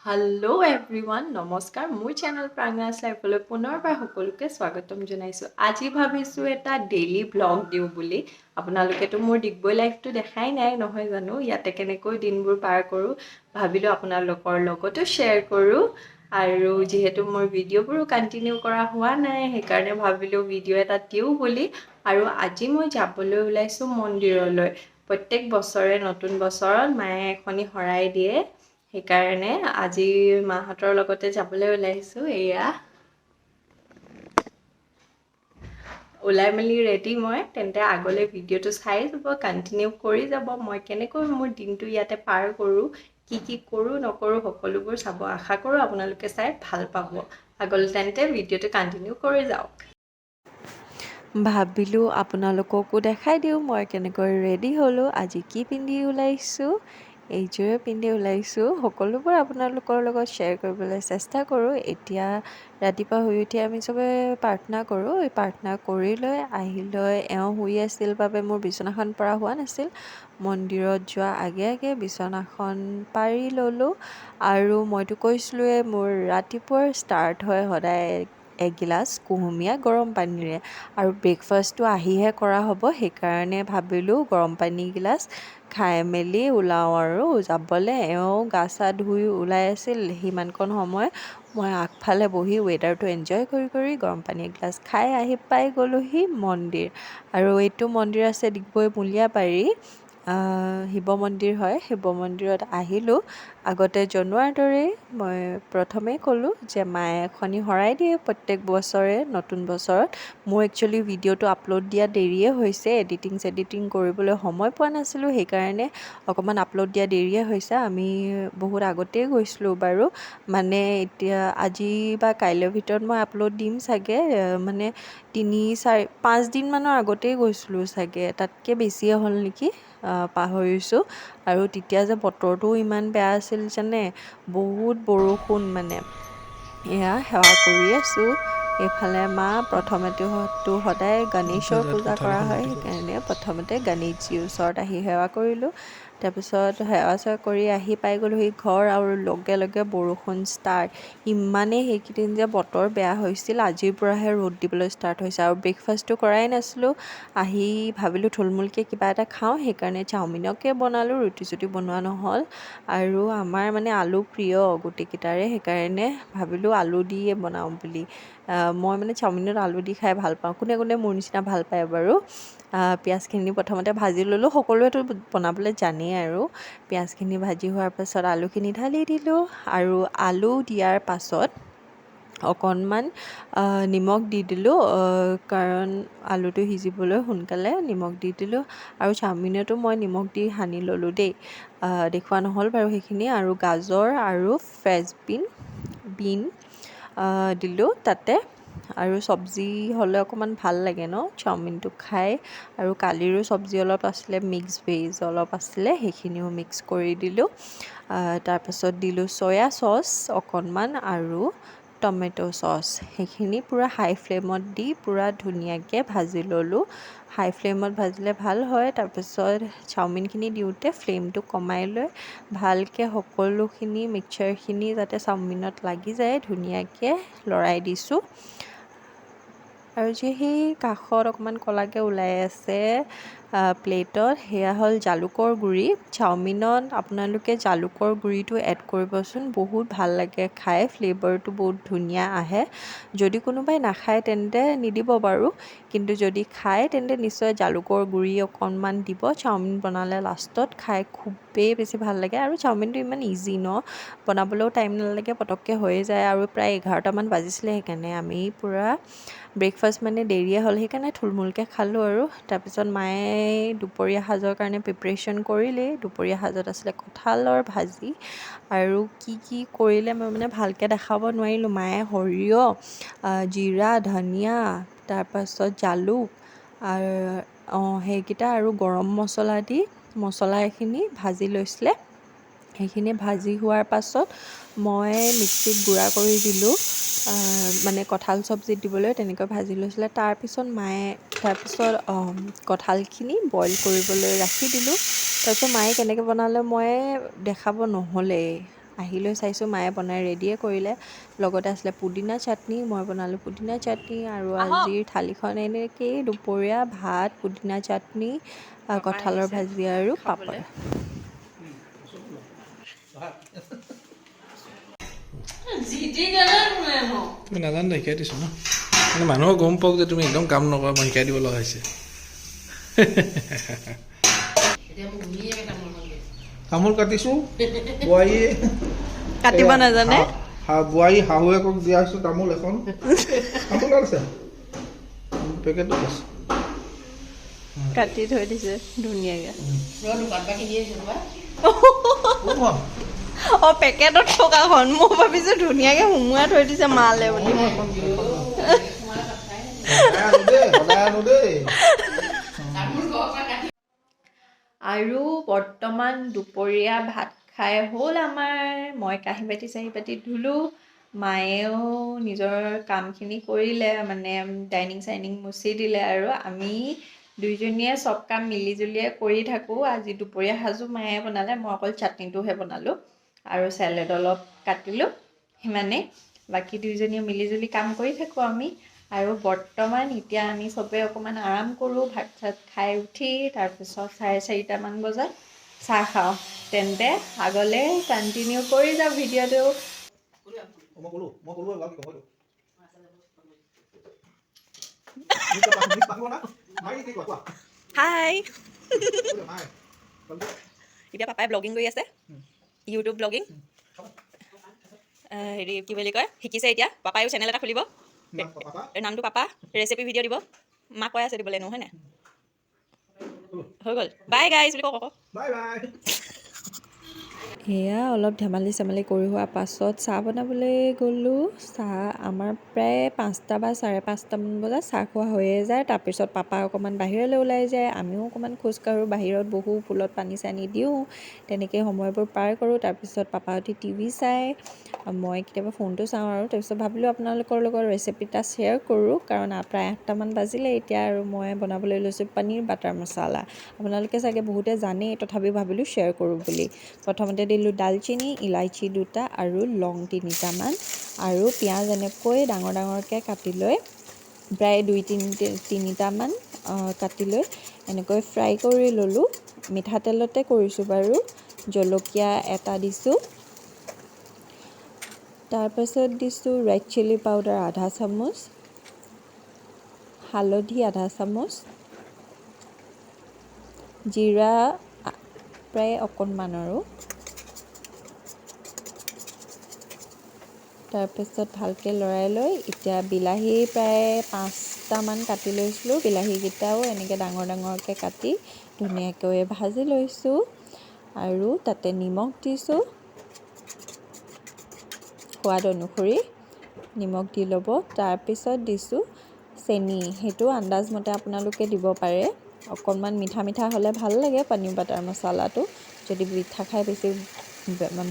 Hello' everyone, নমস্কাৰ। মোৰ channel প্ৰাংনাছ লাইফলৈ পুনৰবাৰ সকলোকে স্বাগতম জনাইছোঁ। আজি ভাবিছোঁ এটা ডেইলি ব্লগ দিওঁ বুলি। আপোনালোকেতো মোৰ ডিগবৈ লাইফটো দেখাই নাই, নহয় জানো? ইয়াতে কেনেকৈ দিনবোৰ পাৰ কৰোঁ, ভাবিলোঁ আপোনালোকৰ লগতো শ্বেয়াৰ কৰোঁ। আৰু যিহেতু মোৰ ভিডিঅ'বোৰো কণ্টিনিউ কৰা হোৱা নাই, সেইকাৰণে ভাবিলোঁ ভিডিঅ' এটা দিওঁ বুলি। আৰু আজি মই যাবলৈ ওলাইছোঁ মন্দিৰলৈ। প্ৰত্যেক বছৰে নতুন বছৰত মায়ে এখনি শৰাই দিয়ে, সেইকাৰণে আজি মাহঁতৰ লগতে যাবলৈ ওলাইছোঁ। এয়া ওলাই মেলি ৰেডি মই। তেন্তে আগলৈ ভিডিঅ'টো চাই যাব, কণ্টিনিউ কৰি যাব। মই কেনেকৈ মোৰ দিনটো ইয়াতে পাৰ কৰোঁ, কি কি কৰোঁ নকৰোঁ, সকলোবোৰ চাব। আশা কৰোঁ আপোনালোকে চাই ভাল পাব। আগলৈ তেন্তে ভিডিঅ'টো কণ্টিনিউ কৰি যাওক। ভাবিলোঁ আপোনালোককো দেখাই দিওঁ মই কেনেকৈ ৰেডি হ'লোঁ, আজি কি পিন্ধি ওলাইছোঁ। এইযোৰে পিন্ধি ওলাইছোঁ। সকলোবোৰ আপোনালোকৰ লগত শ্বেয়াৰ কৰিবলৈ চেষ্টা কৰোঁ। এতিয়া ৰাতিপুৱা শুই উঠি আমি চবে প্ৰাৰ্থনা কৰোঁ। এই প্ৰাৰ্থনা কৰি লৈ আহি লৈ এওঁ শুই আছিল বাবে মোৰ বিচনাখন পৰা হোৱা নাছিল। মন্দিৰত যোৱা আগে আগে বিচনাখন পাৰি ল'লোঁ। আৰু মইতো কৈছিলোঁৱে, মোৰ ৰাতিপুৱাৰ ষ্টাৰ্ট হয় সদায় এগিলাচ কুহুমীয়া গৰম পানীৰে, আৰু ব্ৰেকফাষ্টটো আহিহে কৰা হ'ব। সেইকাৰণে ভাবিলোঁ গৰম পানী গিলাচ খাই মেলি ওলাওঁ আৰু যাবলৈ। এওঁ গা চা ধুই ওলাই আছিল, সিমানকণ সময় মই আগফালে বহি ৱেডাৰটো এনজয় কৰি কৰি গৰম পানী এগিলাচ খাই আহি পাই গ'লোহি মন্দিৰ। আৰু এইটো মন্দিৰ আছে ডিগবৈ মূলীয়াবাৰী, শিৱ মন্দিৰ হয়। শিৱ মন্দিৰত আহিলোঁ। আগতে জনোৱাৰ দৰেই মই প্ৰথমেই ক'লোঁ যে মায়ে এখনি শৰাই দিয়ে প্ৰত্যেক বছৰে নতুন বছৰত। মোৰ একচুৱেলি ভিডিঅ'টো আপলোড দিয়া দেৰিয়ে হৈছে, এডিটিং চেডিটিং কৰিবলৈ সময় পোৱা নাছিলোঁ, সেইকাৰণে অকণমান আপলোড দিয়া দেৰিয়ে হৈছে। আমি বহুত আগতেই গৈছিলোঁ বাৰু, মানে এতিয়া আজি বা কাইলৈৰ ভিতৰত মই আপলোড দিম চাগে। মানে 3, 4, 5 দিনমানৰ আগতেই গৈছিলোঁ চাগে, তাতকৈ বেছিয়ে হ'ল নেকি, পাহৰিছোঁ। আৰু তেতিয়া যে বতৰটোও ইমান বেয়া আছিল জানে, বহুত বৰষুণ। মানে এয়া সেৱা কৰি আছোঁ। এইফালে মা প্ৰথমেতো সদায় গণেশৰ পূজা কৰা হয়, সেইকাৰণে প্ৰথমতে গণেশজীৰ ওচৰত আহি সেৱা কৰিলোঁ। তাৰপিছত সেৱা চেৱা কৰি আহি পাই গ'লোহি ঘৰ, আৰু লগে লগে বৰষুণ ষ্টাৰ্ট। ইমানেই সেইকেইদিন যে বতৰ বেয়া হৈছিল, আজিৰ পৰাহে ৰ'দ দিবলৈ ষ্টাৰ্ট হৈছে। আৰু ব্ৰেকফাষ্টটো কৰাই নাছিলোঁ, আহি ভাবিলোঁ থুলমূলকৈ কিবা এটা খাওঁ, সেইকাৰণে চাওমিনকে বনালোঁ, ৰুটি চুটি বনোৱা নহ'ল। আৰু আমাৰ মানে আলু প্ৰিয় গোটেইকেইটাৰে, সেইকাৰণে ভাবিলোঁ আলু দিয়ে বনাওঁ বুলি। মই মানে চাওমিনত আলু দি খাই ভাল পাওঁ। কোনে কোনে মোৰ নিচিনা ভাল পায় বাৰু? পিঁয়াজখিনি প্ৰথমতে ভাজি ল'লোঁ, সকলোৱেতো বনাবলৈ জানেই আৰু। পিঁয়াজখিনি ভাজি হোৱাৰ পাছত আলুখিনি ঢালি দিলোঁ, আৰু আলু দিয়াৰ পাছত অকণমান নিমখ দি দিলোঁ, কাৰণ আলুটো সিজিবলৈ সোনকালে নিমখ দি দিলোঁ। আৰু চাওমিনতো মই নিমখ দি সানি ল'লোঁ দেই, দেখুওৱা নহ'ল বাৰু সেইখিনি। আৰু গাজৰ আৰু ফ্ৰেছ বিন দিলোঁ তাতে। আৰু চব্জি হ'লে অকণমান ভাল লাগে ন চাওমিনটো খাই। আৰু কালিৰো চব্জি অলপ আছিলে, মিক্স ভেজ অলপ আছিলে, সেইখিনিও মিক্স কৰি দিলোঁ। তাৰপাছত দিলোঁ চয়া চচ অকণমান আৰু টমেট' চচ। সেইখিনি পূৰা হাই ফ্লেমত দি পূৰা ধুনীয়াকৈ ভাজি ল'লোঁ। হাই ফ্লেমত ভাজিলে ভাল হয়। তাৰপিছত চাওমিনখিনি দিওঁতে ফ্লেমটো কমাই লৈ ভালকৈ সকলোখিনি মিক্সাৰখিনি যাতে চাওমিনত লাগি যায় ধুনীয়াকৈ লৰাই দিছোঁ। আৰু যে সেই কাষত অকণমান ক'লাকৈ ওলাই আছে প্লেটত, সেয়া হ'ল জালুকৰ গুড়ি। চাওমিনত আপোনালোকে জালুকৰ গুড়িটো এড কৰিবচোন, বহুত ভাল লাগে খাই, ফ্লেভাৰটো বহুত ধুনীয়া আহে। যদি কোনোবাই নাখায় তেন্তে নিদিব বাৰু, কিন্তু যদি খায় তেন্তে নিশ্চয় জালুকৰ গুড়ি অকণমান দিব। চাওমিন বনালে লাষ্টত খাই খুবেই বেছি ভাল লাগে। আৰু চাওমিনটো ইমান ইজি ন, বনাবলৈও টাইম নালাগে, পটককৈ হৈয়ে যায়। আৰু প্ৰায় 11টামান বাজিছিলে, সেইকাৰণে আমি পূৰা ব্ৰেকফাষ্ট মানে দেৰিয়ে হ'ল, সেইকাৰণে থুলমূলকৈ খালোঁ। আৰু তাৰপিছত মায়ে দুপৰীয়া সাজৰ কাৰণে প্ৰিপেৰেশ্যন কৰিলেই। দুপৰীয়া সাজত আছিলে কঁঠালৰ ভাজি, আৰু কি কি কৰিলে মই মানে ভালকৈ দেখাব নোৱাৰিলোঁ। মায়ে সৰিয়হ, জিৰা, ধনিয়া, তাৰপাছত জালুক আৰু সেইকেইটা আৰু গৰম মছলা দি মছলা এখিনি ভাজি লৈছিলে। সেইখিনি ভাজি হোৱাৰ পাছত মই মিক্সিত গুড়া কৰি দিলোঁ, মানে কঁঠাল চব্জিত দিবলৈ তেনেকৈ ভাজি লৈছিলে। তাৰপিছত মায়ে তাৰপিছত কঁঠালখিনি বইল কৰিবলৈ ৰাখি দিলোঁ। তাৰপিছত মায়ে কেনেকৈ বনালে মই দেখাব নহ'লেই। আহি লৈ চাইছোঁ মায়ে বনাই ৰেডিয়ে কৰিলে। লগতে আছিলে পুদিনা চাটনি, মই বনালোঁ পুদিনা চাটনি। আৰু আহক। আজিৰ থালিখন এনেকেই, দুপৰীয়া ভাত, পুদিনা চাটনি, পাপা কঁঠালৰ আহিছে ভাজি আৰু খাবলৈ। পাপৰ। তুমি নাজানো, শিকাই দিছো ন। মানে মানুহক গম পাওক যে তুমি একদম কাম নকৰা, মই শিকাই দিব লগা হৈছে। তামোল কাটিছো, বোৱাৰীয়ে কাটিব নাজানে। বোৱাৰী শাহুৱেকক দিয়া হৈছে তামোল এখন। তামোল আছে, পেকেটত আছে। কাটি থৈ দিছে ধুনীয়াকে। কোনখন? অ, পেকেটত থকাখন। মই ভাবিছো ধুনীয়াকে সুমুৱাই থৈ দিছে মালে বুলি। সদায় আনো দেই, সদায় আনো দেই। আৰু বৰ্তমান দুপৰীয়া ভাত খাই হ'ল আমাৰ। মই কাঁহী বাতি চাহী বাতি ধুলোঁ, মায়েও নিজৰ কামখিনি কৰিলে, মানে ডাইনিং চাইনিং মুচি দিলে। আৰু আমি দুইজনীয়ে চব কাম মিলি জুলিয়ে কৰি থাকোঁ। আজি দুপৰীয়া সাজো মায়ে বনালে, মই অকল চাটনিটোহে বনালোঁ আৰু চেলেড অলপ কাটিলোঁ, সিমানেই। বাকী দুইজনীয়ে মিলি জুলি কাম কৰি থাকোঁ আমি। আৰু বৰ্তমান এতিয়া আমি চবেই অকণমান আৰাম কৰোঁ ভাত চাত খাই উঠি, তাৰপিছত 4:30মান বজাত চাহ খাওঁ। তেন্তে আগলৈ কণ্টিনিউ কৰি যাওঁ ভিডিঅ'টো। মই ক'লো, মই ক'লো আৰু কি ক'ম? কোৱা। হাই। হাই। এতিয়া পাপাই ব্লগিং কৰি আছে, ইউটিউব ব্লগিং। হেৰি কি বুলি কয়, শিকিছে এতিয়া। পাপায়ো চেনেল এটা খুলিব, নামটো পাপা ৰেচিপি ভিডিঅ' দিব। মাক কৈ আছে দিবলৈ, নহয় নাই। হৈ গ'ল, বাই গাইজ বুলি কওক আকৌ। Bye bye. এয়া অলপ ধেমালি চেমালি কৰি হোৱাৰ পাছত চাহ বনাবলৈ গ'লোঁ। চাহ আমাৰ প্ৰায় 5টা বা 5:30টামান বজাত চাহ খোৱা হৈয়ে যায়। তাৰপিছত পাপা অকণমান বাহিৰলৈ ওলাই যায়, আমিও অকণমান খোজকাঢ়োঁ, বাহিৰত বহোঁ, ফুলত পানী চানী দিওঁ, তেনেকৈ সময়বোৰ পাৰ কৰোঁ। তাৰপিছত পাপাহঁতি টিভি চায়, মই কেতিয়াবা ফোনটো চাওঁ। আৰু তাৰপিছত ভাবিলোঁ আপোনালোকৰ লগত ৰেচিপি এটা শ্বেয়াৰ কৰোঁ, কাৰণ প্ৰায় 8টামান বাজিলে এতিয়া আৰু মই বনাবলৈ লৈছোঁ পনীৰ বাটাৰ মছালা। আপোনালোকে চাগে বহুতে জানেই, তথাপিও ভাবিলোঁ শ্বেয়াৰ কৰোঁ বুলি। প্ৰথমতে দিলোঁ ডালচেনি, ইলাচি দুটা আৰু লং তিনিটামান আৰু পিঁয়াজ এনেকৈ ডাঙৰ ডাঙৰকৈ কাটি লৈ প্ৰায় দুই তিনিটামান কাটি লৈ এনেকৈ ফ্ৰাই কৰি ল'লোঁ। মিঠাতেলতে কৰিছোঁ বাৰু। জলকীয়া এটা দিছোঁ। তাৰপাছত দিছোঁ ৰেড চিলি পাউডাৰ আধা চামুচ, হালধি আধা চামুচ, জিৰা প্ৰায় অকণমান আৰু তাৰপিছত ভালকৈ লৰাই লৈ এতিয়া বিলাহী প্ৰায় 5টামান কাটি লৈছিলোঁ। বিলাহীকেইটাও এনেকৈ ডাঙৰ ডাঙৰকৈ কাটি ধুনীয়াকৈ ভাজি লৈছোঁ আৰু তাতে নিমখ দিছোঁ সোৱাদ অনুসৰি, নিমখ দি ল'ব। তাৰপিছত দিছোঁ চেনি, সেইটো আন্দাজমতে আপোনালোকে দিব পাৰে। অকণমান মিঠা মিঠা হ'লে ভাল লাগে পনীৰ বাটাৰ মছালাটো। যদি মিঠা খাই বেছি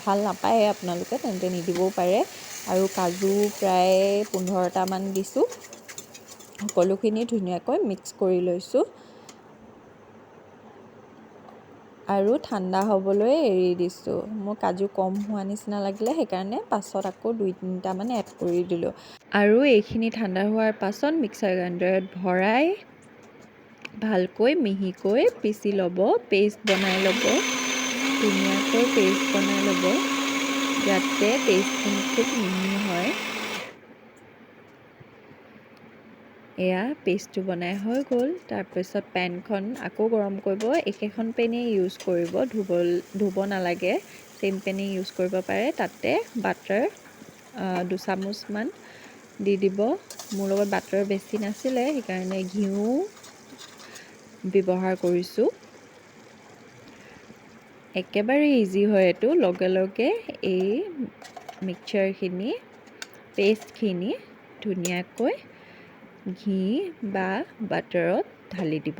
ভাল নাপায় আপোনালোকে, তেন্তে নিদিবও পাৰে। আৰু কাজু প্ৰায় 15টামান দিছোঁ। সকলোখিনি ধুনীয়াকৈ মিক্স কৰি লৈছোঁ আৰু ঠাণ্ডা হ'বলৈ এৰি দিছোঁ। মোৰ কাজু কম হোৱা নিচিনা লাগিলে, সেইকাৰণে পাছত আকৌ দুই তিনিটামান এড কৰি দিলোঁ। আৰু এইখিনি ঠাণ্ডা হোৱাৰ পাছত মিক্সাৰ গ্ৰাইণ্ডাৰত ভৰাই ভালকৈ মিহিকৈ পিচি ল'ব, পেষ্ট বনাই ল'ব, ধুনীয়াকৈ পেষ্ট বনাই ল'ব, যাতে পেষ্টখিনি খুব মিহি হয়। এয়া পেষ্টটো বনাই হৈ গ'ল। তাৰপিছত পেনখন আকৌ গৰম কৰিব। একেখন পেনেই ইউজ কৰিব, ধুব নালাগে, ছেইম পেনেই ইউজ কৰিব পাৰে। তাতে বাটাৰ দুচামুচমান দি দিব। মোৰ লগত বাটাৰ বেছি নাছিলে, সেইকাৰণে ঘিউ ব্যৱহাৰ কৰিছোঁ। একেবাৰে ইজি হয় এইটো। লগে লগে এই মিক্সাৰখিনি, পেষ্টখিনি ধুনীয়াকৈ ঘি বা বাটাৰত ঢালি দিব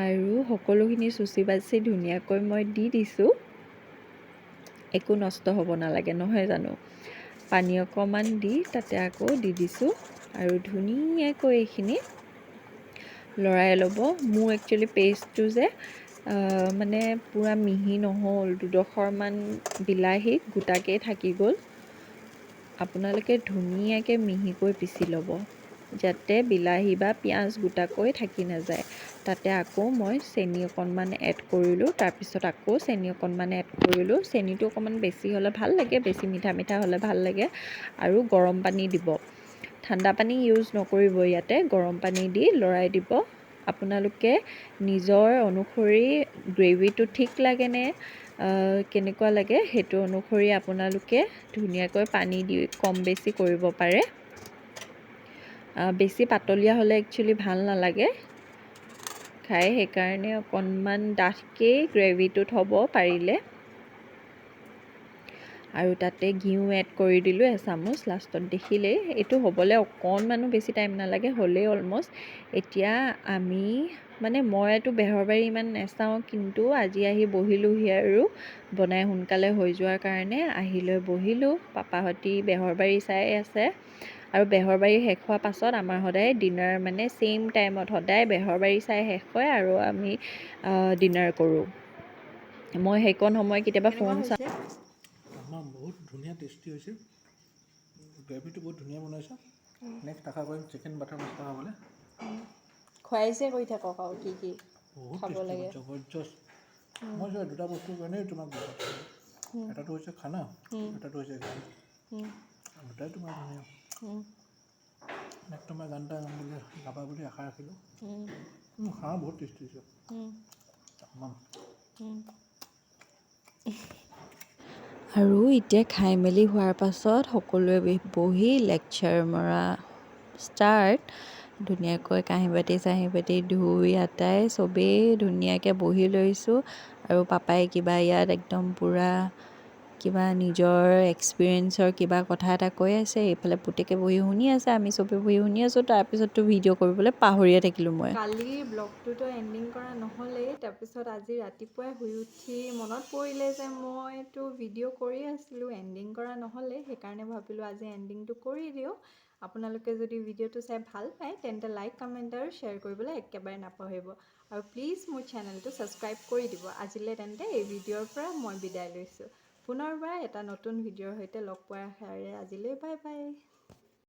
আৰু সকলোখিনি চুচি বাচি ধুনীয়াকৈ মই দি দিছোঁ। একো নষ্ট হ'ব নালাগে, নহয় জানো? পানী অকণমান দি তাতে আকৌ দি দিছোঁ আৰু ধুনীয়াকৈ এইখিনি লৰাই ল'ব। মোৰ একচুৱেলি পেষ্টটো যে মানে পূৰা মিহি নহ'ল, দুডোখৰমান বিলাহী গোটাকেই থাকি গ'ল। আপোনালোকে ধুনীয়াকৈ মিহিকৈ পিচি ল'ব, যাতে বিলাহী বা পিঁয়াজ গোটাকৈ থাকি নাযায়। তাতে আকৌ মই চেনি অকণমান এড কৰিলোঁ। তাৰপিছত আকৌ চেনি অকণমান এড কৰিলোঁ। চেনিটো অকণমান বেছি হ'লে ভাল লাগে, বেছি মিঠা মিঠা হ'লে ভাল লাগে। আৰু গৰম পানী দিব, ঠাণ্ডা পানী ইউজ নকৰিব ইয়াতে। গৰম পানী দি লৰাই দিব। আপোনালোকে নিজৰ অনুসৰি গ্ৰেভিটো ঠিক লাগেনে কেনেকুৱা লাগে, সেইটো অনুসৰি আপোনালোকে ধুনীয়াকৈ পানী দি কম বেছি কৰিব পাৰে। বেছি পাতলীয়া হ'লে একচুৱেলি ভাল নালাগে খাই, সেইকাৰণে অকণমান ডাঠকেই গ্ৰেভিটো থ'ব পাৰিলে। আৰু তাতে ঘিউ এড কৰি দিলোঁ এচামুচ লাষ্টত, দেখিলেই। এইটো হ'বলৈ অকণমানো বেছি টাইম নালাগে, হ'লেই অলমষ্ট। এতিয়া আমি মানে মইতো বেহৰবাৰী ইমান নাচাওঁ, কিন্তু আজি আহি বহিলোঁহি আৰু বনাই সোনকালে হৈ যোৱাৰ কাৰণে আহি লৈ বহিলোঁ। পাপাহঁতি বেহৰবাৰী চাই আছে। আৰু বেহৰবাৰী শেষ হোৱাৰ পাছত আমাৰ সদায় ডিনাৰ, মানে ছেইম টাইমত সদায় বেহৰবাৰী চাই শেষ হয় আৰু আমি ডিনাৰ কৰোঁ। মই সেইকণ সময় কেতিয়াবা ফোন চাওঁ। তামাম, বহুত ধুনীয়া টেষ্টি হৈছে। গ্ৰেভিটো বহুত ধুনীয়া বনাইছা। নেক্সট আশা কৰিম চিকেন বাটাৰ মছলা খাবলৈ। খুৱাইছে কৰি থাকক আৰু কি কি বহুত খাব টেষ্টি। লাগে। জবৰদস্ত। মই চোৱা, দুটা বস্তুৰ কাৰণেই তোমাক বিশ্বাস কৰোঁ। এটাটো হৈছে খানা, এটাটো হৈছে গান। দুটাই তোমাৰ ধুনীয়া। নেক্সট তোমাৰ গান এটা গাম বুলি গাবা বুলি আশা ৰাখিলোঁ। খানা বহুত টেষ্টি হৈছে, তামাম। আৰু এতিয়া খাই মেলি হোৱাৰ পাছত সকলোৱে বহি লেকচাৰ মৰা ষ্টাৰ্ট। ধুনীয়াকৈ কাঁহী বাতি চাহী বাতি ধুই আটাই চবেই ধুনীয়াকৈ বহি লৈছোঁ। আৰু পাপাই কিবা ইয়াত একদম পূৰা কিবা নিজৰ এক্সপিৰিয়েঞ্চৰ কিবা কথা এটা কৈ আছে। এইফালে পুতেকে বহি শুনি আছে, আমি চবেই বহি শুনি আছোঁ। তাৰপিছততো ভিডিঅ' কৰিবলৈ পাহৰিয়ে থাকিলোঁ মই। কালি ব্লগটোতো এণ্ডিং কৰা নহ'লেই। তাৰপিছত আজি ৰাতিপুৱাই শুই উঠি মনত পৰিলে যে মইতো ভিডিঅ' কৰি আছিলোঁ, এণ্ডিং কৰা নহ'লেই। সেইকাৰণে ভাবিলোঁ আজি এণ্ডিংটো কৰি দিওঁ। আপোনালোকে যদি ভিডিঅ'টো চাই ভাল পায়, তেন্তে লাইক, কমেণ্ট আৰু শ্বেয়াৰ কৰিবলৈ একেবাৰে নাপাহৰিব আৰু প্লিজ মোৰ চেনেলটো ছাবস্ক্ৰাইব কৰি দিব। আজিলৈ তেন্তে এই ভিডিঅ'ৰ পৰা মই বিদায় লৈছোঁ। পুনৰবাৰ এটা নতুন ভিডিঅ'ৰ সৈতে লগ পোৱাৰ আশাৰে আজিলৈ বাই বাই।